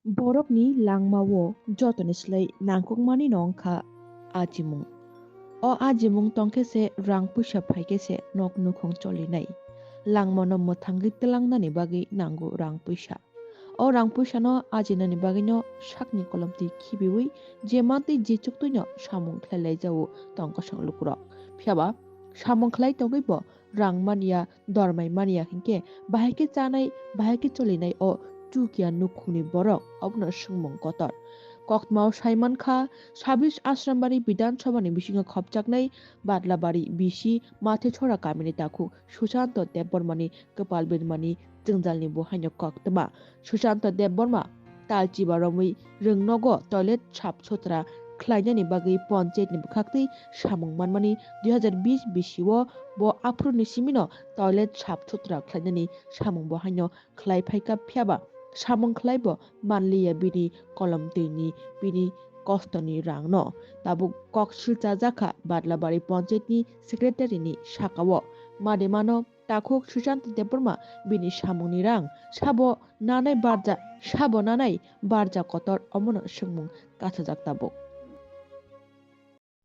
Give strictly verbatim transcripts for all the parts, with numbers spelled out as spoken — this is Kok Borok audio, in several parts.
Borokni langmao jotoni slai nangkukmani no wngkha ajimung. O ajimung tongkhe se rang puisa phaikhe se nok nukhung cholinai. Langmano mwthangwi twlangnani bagwi nango rang puisa. O rang puisano ajinani bagwino sakni kolomtwi khibiwi je mantwi je chuktwino samung khlai laijao tongkosong lukurok. Phiyaba samung khlai tongwibo rang manya, dormai manya hinkhe bahai khe chanai, bahai khe cholinai o chukia nukhungni borok, obono swngmung kotor. Koktmao saimankha, sabis Asrambari Bidhan Sabhani bisingo khopjaknai Badlabari B C Mathechora kamini takhuk Susanto Debbarmani kwpal birmani jwngjalni bo haino koktwma. Susanto Debbarma tal chiba romwi rwng nogo toilet sap sutra khlainani bagwi ponchayetni bwkhaktwi samung manmani dui hazar bish bisio bo aphuruni simino toilet sap sutra khlainani samung bo haino khlai phaikha, phiyaba samung khlaibo manliya bini kolom twini, bini kostoni rangno. Tabuk kok silchajakha Badlabari ponchayetni secretaryni sakao. Mademano takhuk Susanto Debbarma bini samungni rang sabo nanai barja, sabo nanai barja kotor, omono swngmung kasajak tabuk.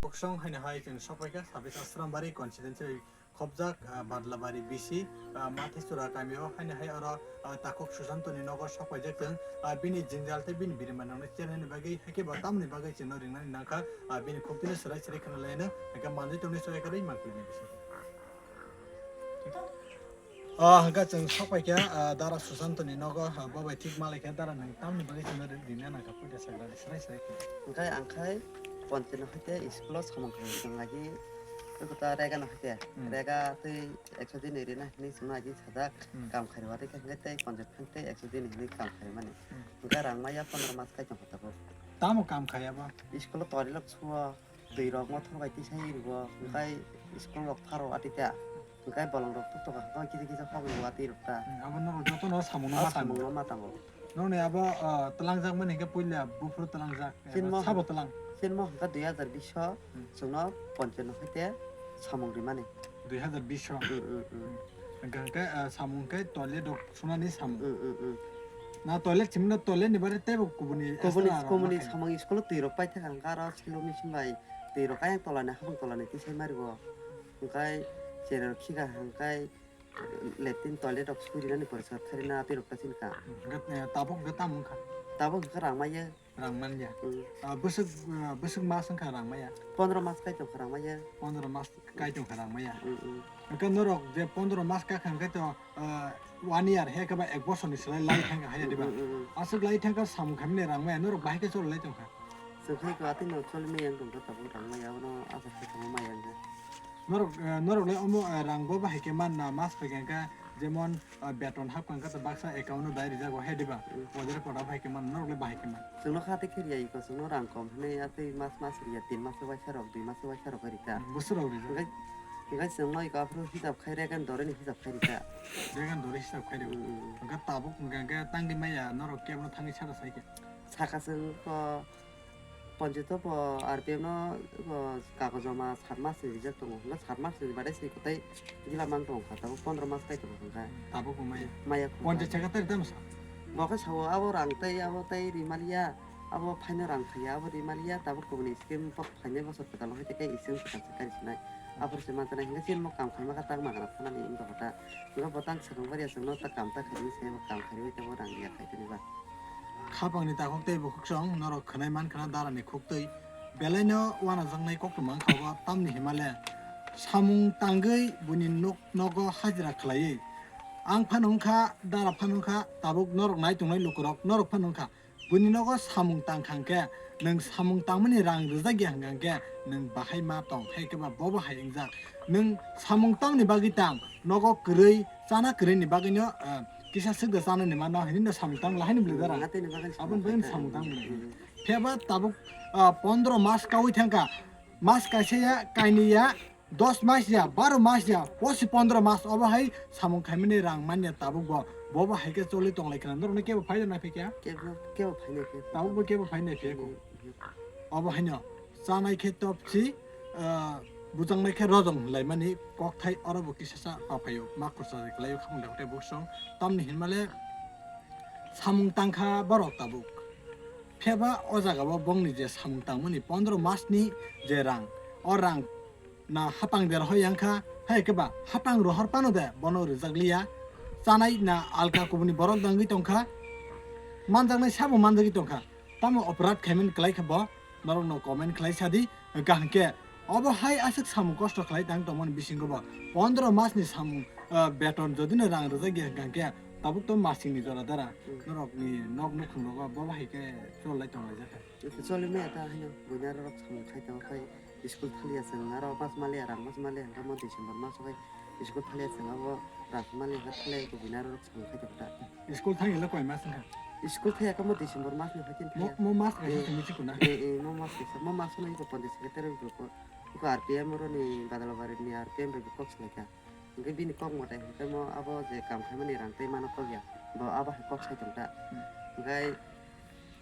Buksong haino hai chwng sokpaikha sabis Asrambari constituency khopjak, ah, Badlabari B C, ah, Mathesura kamio haino hai oro, ah, takhuk Susantoni nogo sokpaijak chwng, ah, bini jwngjal tei bini birimanrokno chernani bagwi, haikhe bo tamoni bagwi chwngno ringnani nangkha, ah, bini khuktwino swrai swrai khwnalaino, haikhe manjui tongni soya kwrwi mangpili ni bising. Ah, hwnkhe chwng sokpaikha, ah, Dara Susantoni nogo, ah, bo bai thik malaikha, Dara nwng tamni bagwi chwngno ri-, rinna nangkha puila sagrani swrai swrai khe. Hwnkhe ang khai poncheno haite school-o samung khlai chwng agi, tei kwta rega no haite, Hmm. rega tei ekso din ni rina hinwi chwngno agi sajak, Hmm. kam khairwi watwi khe hwnkhe tei poncheno haite ekso din ni hinwi kam khairwi mani. Hmm. Hwnkhe rang maya pondro mas kai tongkha tabuk. Tamo kam khaiya bo? School-o torilok suo. Twi rok mothor bai tisa irigo, hwnkhe school rok pharo atita, hwnkhe bolong rok tuktoka, hwnkhe kisa kisa kok ringo atwi rok ta. Hmm, abo norok jotono samungno O ma tango. Samungno ma tango. Noni abo, ah, twlangjakmani hwnkhe puila buphuru twlangjak, Chini eba mo sabo twlang. Chini mo hwnkhe dui hazar bish o Hmm. chwngno poncheno haite samung rimani. Dui hazar bish o. Hmm, hmm, hmm. Hwnkhe, hwnkhe, ah, samung hwnkhe toilet rok sunani samung. Hmm, hmm, hmm. Na toilet simino toilet ni bare teibo kubuni Kubuni, extra rok kubuni ma khainai. Samung school o twi rok paithaka hwnkhe aro silo machine bai twi rok ayang tolani hapung tolani tisai marigo. Hwnkhe cheroi rok khiga hwnkhe latrine toilet rok sui rinani poriskar khairina twi rok ta chini ka. Hwnkhe, eh, tabuk hwnkhe tamo wngkha? Tabuk hwnkhe rang maya. Rang manya. Hmm. Ah, bwswk, ah, bwswk mas wngkha rang maya? Pondro mas kai tongkha rang maya. Pondro mas kai tongkha rang maya. Hmm, hmm. Hwnkhe norok je pondro mas kakha hwnkhe to, ah, one year he khe ba ek bosor ni slai lai thangkha haya diba? Hmm, hmm, hmm. Aswk lai thangkha samung khaimani rang maya norok bahai khe choli lai tongkha. Chwng khai ko atwi no choli maya wng tongkha tabuk rang maya abono asa khe tongma maya wngkha. Norok, eh, norok le omo, eh, rang bo bahai khe manna mas phai khe hwnkhe jemon, ah, beton hapkha hwnkhe to baksa account o dai rijak o he diba? Hmm. Ojore koda bahai khe man, norok le bahai khe man. Chwngno kha tei khe riya iko, chwngno rang kom hwnwi atwi mas mas riya, tin mas o waisa rok, dui mas o waisa rok rika. Hmm, bwswk rok rijak. Hwnkhe, hwnkhe chwngno iko aphuru hisab khai rega ni dori ni hisab khai rika. Rega ni dori hisab khai rega. Hmm, hmm, hmm. Hwnkhe tabuk hwnkhe hwnkhe tangwi maya norok kebo no thangwi sara sai khe. Saka chwng ko Ponchito bo R P F no bo kago joma sat mas ni rijak tongo. Hwnba sat mas ni baade se kwtai gila mang tongo kha, tabuk pondro mas kai tongo hwnka. Tabuk bo maya. Maya khum Ponchit kha. Secretary tamo sa? Bo khe sao abo rang tei abo tei rimaliya, abo phaino rang khaiya, abo rimaliya, tabuk kubuni scheme bo phainai bosor kwtal hwnkhe tei scheme kwtal se kari sinai. Aphuru se mantanai hwnkhe chini bo kam khaima kha tak magana thanani wngkha kha ta. Hwnba bo tang swkang bariya chwngno ta kam ta khaimani se bo kam khairwi tei bo rang ya khai tini ba. Khapangni takhuk tei bukhuksong norok khwnai mankha na darani khuktwi. Belaino uanajaknai koktwma wngkha obo tamni himale samung tangwi buini nok nogo hajira khlaiwi. Ang phano wngkha, dara phano wngkha, tabuk norok nai tongnai lukurok norok phano wngkha. Buini nogo samung tangkha hwnkhe, nwng samung tangmani rang rwjakya hwnkha hwnkhe, nwng bahai ma tong, hai khe ba bobo hai wngjak. Nwng samung tamni bagwi tang, nogo kwrwi, chana kwrwini bagwino, ah, kisa swkda chanani mano hinwi no samung tang lahaini bwlwi dara. Ngateni bagwi Aboni bagwi samung samung tang tang. Phiyaba tabuk, ah, pondro mas kaui thangkha. Mas kaisa ya, kainwi ya, dos mas ya, baro mas ya, posi pondro mas obo hai samung khaimani rang manya tabuk bo. Bobo hai khe choli tonglai khna. Norokno kebo phai rwna phikya? Kebo, kebo phainai khe. Tabuk bo kebo phainai phiyakho. Obo haino chanai khe topchi, ah, bujangnai khe rojong hinlaimani kokthai oro bo kisasa paphaio, ma khorsa kwlaio khamung dakte buksong. Tamni hinmale samung tangkha borok tabuk. Pheba o jaga o bongni je samung tangmani pondro mas ni je rang, o rang na hapang der hoi yang kha, hai khe ba hapang rohor pano de bono rijak liya. Chanai na alka kubuni borok dangwi tong kha, manjaknai sabo manjagwi tong kha. Tamo operate khaimani kwlai kha bo, norok no comment khlai sa di, kaham khe obo hai aswk samung kosto khlai tang tongmani bisingo bo pondro mas ni samung, ah, beton jodi no rang rijak ya hwnkha khe tabuk to masing ni jora dara. Hmm. Norok ni nok nukhung rogo bo bahai khe chol lai tong lai jak kha. Choli maya ta haino buina rok samung khai tong khai. School thaliya chwng aro mas maliya, rang mas maliya, hwnkhe mo December maso khai school thaliya chwng abo rang maliya, hwnkhe thaliya kubui naro rok samung khai tongkha. School thangya le koi mas wngkha? School thaya khe mo December mas ni hoi tin Mo, thaya. Mo mas kaisa Eh, tongwi chikuna. Eh, eh, mo mas kaisa, mo mas no iko Panchayat secretary iko, iko R P M oro ni Badalabari ni R P M bai bo kok salaikha. Hwnkhe bini kok mwtai hwnkhe mo abo je kam khaimani rang tei mano kok ya, bo abo hai kok sai tongkha. Hmm. Hwnkhe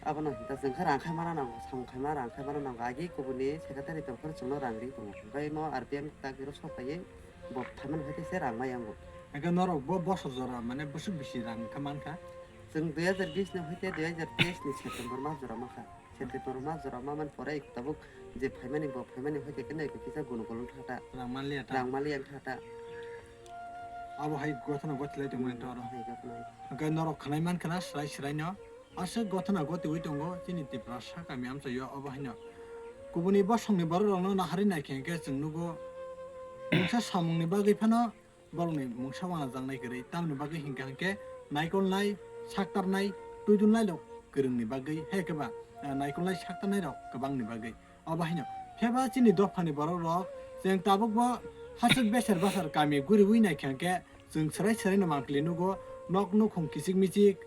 abono hinta chwng khe rang khai mana nango, samung khai ma rang khai mana nango, agi kubuni secretary tong phano chwngno rang ri tongo. Hwnkhe mo R P M tak biro sok phaiwi bo phaimani hai tei se rang ma yango. Hwnkhe norok bo bosor jora mane bwswk bisi rang kha mankha? Chwng dui hajar bish ni hoi tei dui hajar teis ni September mas jora mankha. September mas jora ma man pore tabuk je phaimani bo phaimani hoi tei khe nai kisa gunu gulung thata. Rang manliya ta. Rang manliya thata. Abo hai gothana gothilai tongmani Hmm, toro. Hai gothana. Hwnkhe norok khnai mankha na swrai swrai no? Aswk gothana gotwi tongo chini Tiprasa kami amchaio obo haino. Kubuni bosongni borokrokno naharwi naikhe hwnkhe chwng nugo mungsa samungni bagwi phano borokni mungsa wanajaknai kwrwi. Tamni bagwi hinkha hinkhe naikolnai, saktarnai, twidulnairok kwrwngni bagwi, hai khe ba, ah, naikolnai saktarnairok kwbangni bagwi. Obo haino pheba chini dophani borokrok chwng tabukbo haswk beser basar kami guriwi naikha hinkhe chwng swrai swraino mampli nugo, nok nukhung kichik michik,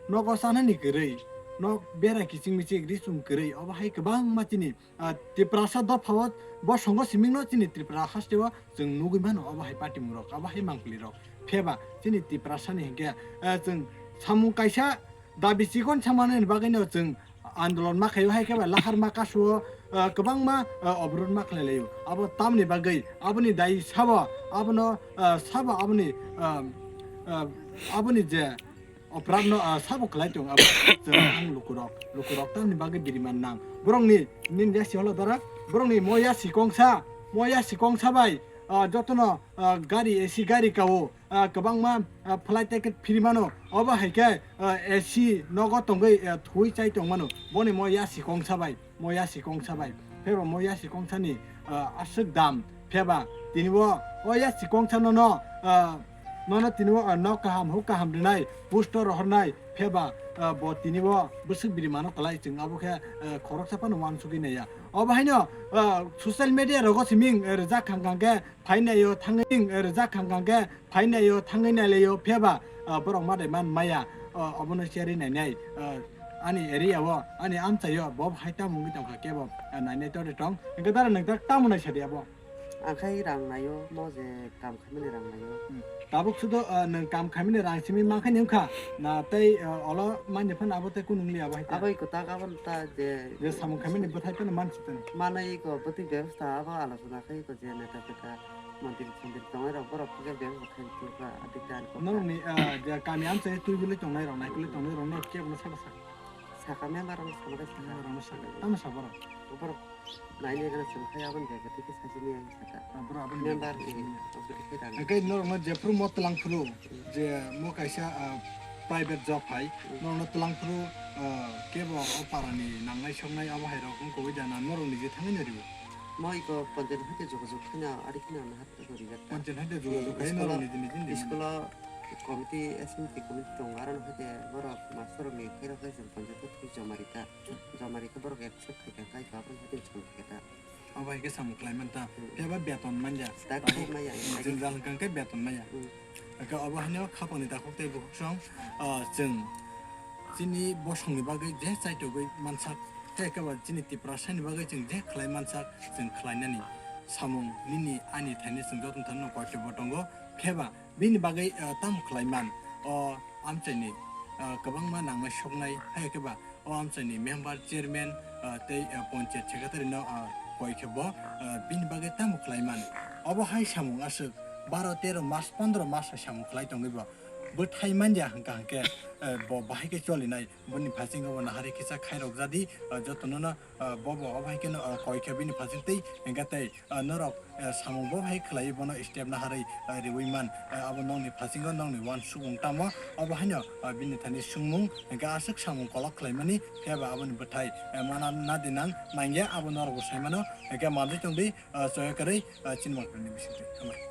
nogo chanani kwrwi, nok bera kichik michik, risum kwrwi, obo hai kwbangma chini, ah, Tiprasa dophao bosongo simingno chini Tripura hasteo chwng nugwi mano obo hai patimungrok, obo hai mangpilirok. Pheba chini Tiprasani hinkhe, ah, chwng samung kaisa dabi chikon samanani bagwino chwng andolon ma khaio, hai khe ba lahar ma kasuo, ah, kwbangma, ah, obrot ma khlai laio. Abo tamni bagwi aboni dai sabo abono, ah, sabo aboni, ah, ah, aboni je oprabno, ah, sabo khlai tong abo chwng ang lukurok, lukurok tamni bagwi biriman nang. Borokni nini yasi holo dara, borokni mo yasi kongsa, mo yasi kongsa bai, ah, jotono, ah, gari A C gari kao, ah, kwbangma, ah, flight ticket free mano. Obo hai khe, ah, A C nogo tongwi, ah, thwi chai tong mano. Boni mo yasi kongsa bai, mo yasi kongsa bai. Phebo mo yasi kongsani, ah, aswk dam. Pheba tini bo o yasi kongsa nono, ah, nono tini bo, ah, nok kaham, huk kaham rwnai, pusto rohornai. Pheba, ah, bo tini bo bwswk biri mano kwlai chwng abo khe, ah, khoroksa phano uansugwi naiya. Obo haino, ah, social media rogo siming, eh, rijak khang khang khe phainaio thangwi, eh, rijak khang khang khe phainaio thangwi nailaio pheba, ah, borok madai man maya, ah, obono cherwi nainai, ah, ani area o, ani amchaio bo hai tamo wngwi tongkha kebo, ah, nainai tore tong. Hwnkhe dara nwng tak tamo naisadi abo? Ang khai rang naio, mo je kam khaimani rang naio. Hmm. Tabuk sudo, ah, nwng kam khaimani rang simi mankhaini wngkha, na tei, ah, olo mani phano abo tei kunu wngli abo hai ta? Abo iko tak abo ta je Je samung khaimani bwthai phano mansi tano. Manai iko bwtwi bebostha abo alochona khai iko je neta peta. Mondir sondir tongnai rok borok khe bebak khe tubra adik dan kok. Norokni, ah, je kami amchai twi bwlwi tongnai rok, naikolwi tongnai rok, norok kebo no saka saka. Saka member rok no sama khe saka. Member rok no saka. Tamo sa borok? Borok naini gana chwng khai aboni bebak twi khe sajini ang saka. Ah, borok aboni member bebak twi sajini. Hwnkhe norok no jephru mo twlang phuru, je mo kaisa, ah, private job hai, hmm, norok no twlang phuru, ah, kebo o para ni nangnai soknai abo hai rok wngkha wi da na norok ni je thangwi no riwo. Mo iko panchayat hai khe jogajog kheno ari kheno naha. Panchayat hai de jogajog khai norok niji niji ni. School o committee, S M T committee tongo, aro no hai de borok master rok ni khe rok khai chwng panchayat o thwi joma rika. Joma rikhe borok accept khai kha, khai kha, aboni hai de chwng khe ta. Abo hai khe samung khlai man ta. Hmm. Phiya ba beton man ya. Dak khai maya, jwngjal hwnkha khe beton maya. Hmm. Hwnkhe obo haino khapang ni takhuk tei bukhuk song, ah, chwng chini bosong ni bagwi je chaitogwi mansak, tei khe ba chini Tiprasa ni bagwi chwng je khlai mansak, chwng khlai nani samung nini ani thani chwng joto thani no koito bo tongo. Phiya ba bini bagwi, ah, tamo khlai man, o amchaini, ah, kwbangma nangnai soknai, hai khe ba o amchaini member, chairman, ah, tei, ah, panchayat secretary no, ah, koi khe bo, ah, bini bagwi tamo khlai man. Obo hai samung aswk baro tero mas, pondro mas hai samung khlai tongwi bo. bwthai manya hwnkha hwnkhe, eh, bo bahai khe cholinai, boni phasingo bo naharwi kisa khairok jadi, eh, jotono no, eh, bo bo obo hai kheno, eh, koi khe bini phasing tei hwnkhe tei, eh, norok, eh, samung bo hai khlaiwi bono step naharwi, eh, riwi man, eh, abo nokni phasingo nokni uansukmung tamo, obo haino, eh, bini thani swngmung hwnkhe aswk samung kolok khlaimani, phiyaba aboni bwthai, eh, mana nadinang nangya abo norokbo saimano, hwnkhe manwi tongdi, eh, choya kwrwi, eh, chini mangpili ni bisingtwi. Hambai.